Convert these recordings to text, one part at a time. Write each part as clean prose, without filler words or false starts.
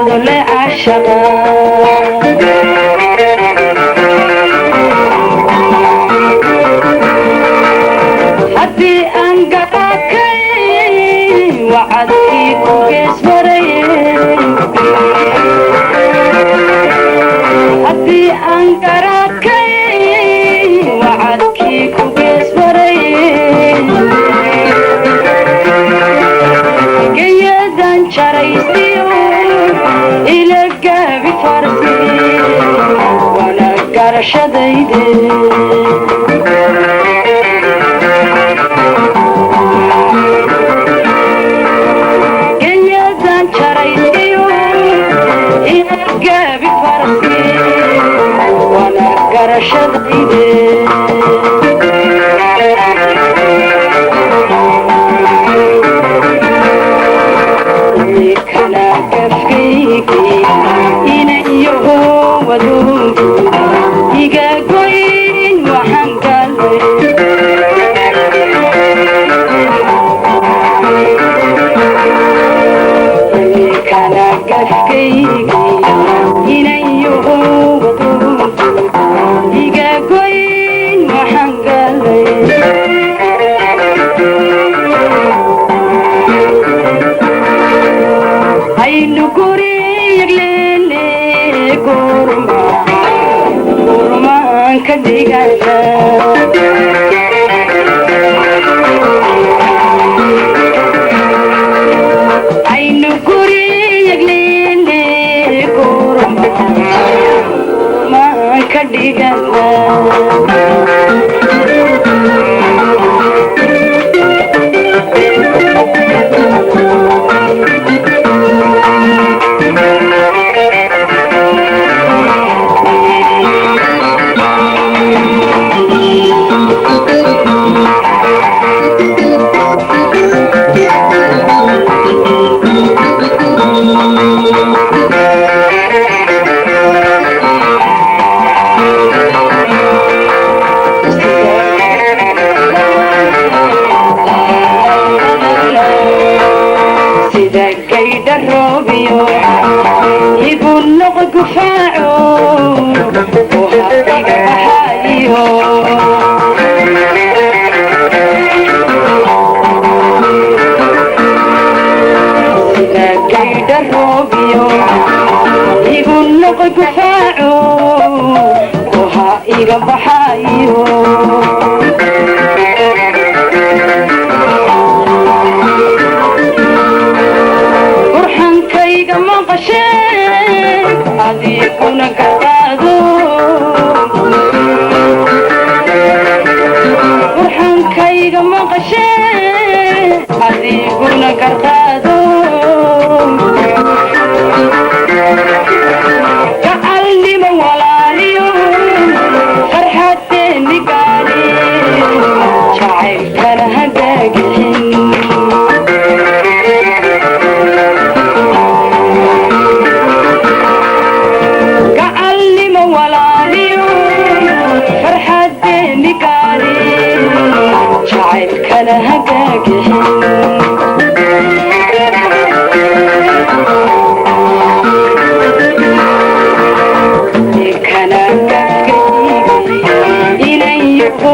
Godole cashaqa. Haddii aan garaakay wacadkii ku gees maraye, haddii aan garaakay wacadkii ku gees maraye, geyadan jaraystiyo ila gaabi farsi wana garashadayde. Geyadan jaraystiyo ila gaabi farsi wana garashadayde. Imikana gafkaygii inayaho waduunku iga goyn waxaan galay. Imikana gafkaygii inayaho waduunku iga goyn waxaan galay. Aynu guriyagleene goorma goormaan ka dhigana? Aynu guriyagleene goorma goormaan ka dhigana? Sida gaydha roobiyo igu noq gufaaco oha iga baxaayo. Sida gaydha roobiyo igu noq gufaaco oha iga baxaayo. Burxankayga maqashee adiguna garqaado. Burxankayga maqashee adiguna garqaado. Gacalnimo walaaliyo farxadeeni gaali jacaylkana hagaagixin. Gacalnimo walaaliyo farxadeeni gaali jacaylkana hagaagixin. Kana gafkaygii inayaho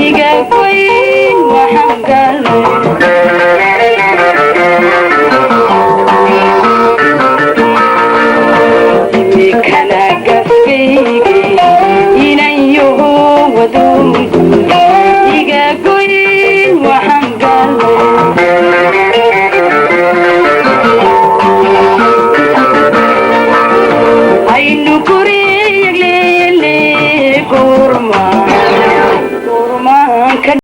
iga goyn waxaan galay.